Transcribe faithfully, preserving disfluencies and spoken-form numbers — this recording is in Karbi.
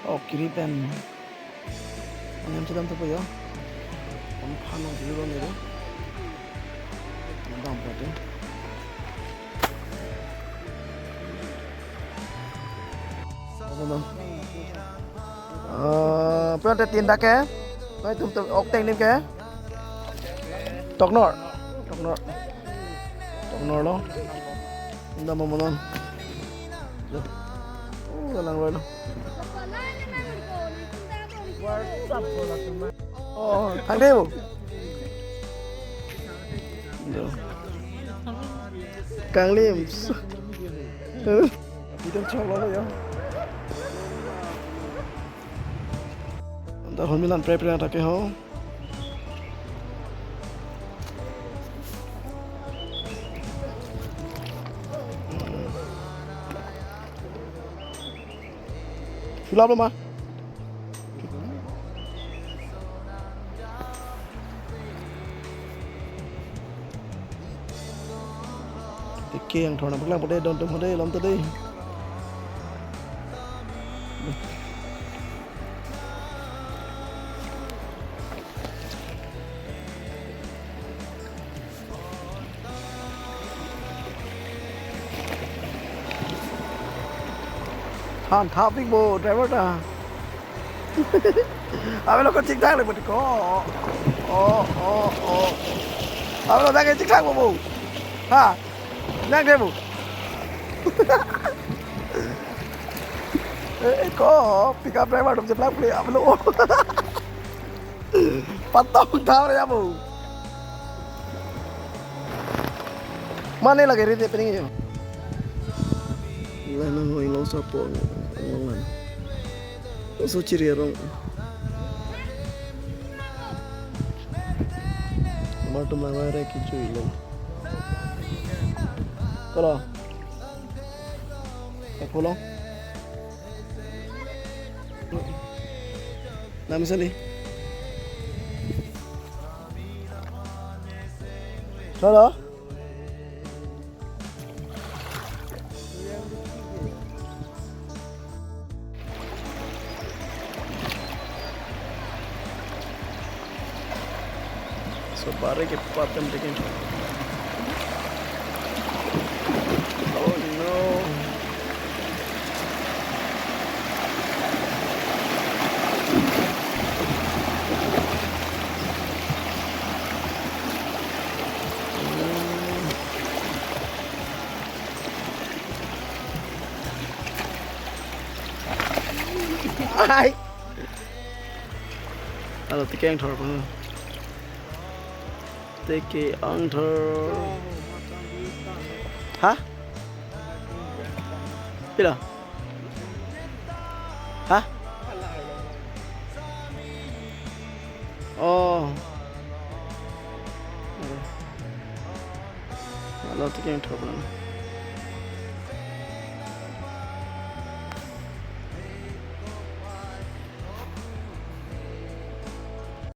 Oh, kiri pen. Anem chedam thupo jo. Amphan along chiri ron ere. Dam pate. Apa nam? Ah, pura te tin dak ke? Nangtum tu ok teng nim ke? Toknor. Toknor. Toknor lo. Inda mo monon. Lo. Oh, galang roi lo. Oh, thangde bo. Lo. Kanglim. Video chok lo ya. Anta hon milan pre pre ta ke ho. Sulap lo ma. Teke angthor nangpaklang pade don tum hode lam tade. Han thapik bo driver ta. Abe lo ko thik thak le bo ko. Oh, oh, oh. Abe lo dak thik thak bo bo. Ha. Nang de bo. Eh, ko pickup driver dum jeplak ple abe lo. Patong thap ya bo. Mane lagi ride pening jo. Lah nang hoi lo sapo nang lan. Lo so chiri arong. Mar tum lang re ki chui lo. Kolo. Ako lo. Nami sali. Hello. So bare ke patem dekin. Oh no. Ai. Alo teke angthor pa. Teke angthor. Ha? Pila? Ha? Oh. Alo teke angthor pa.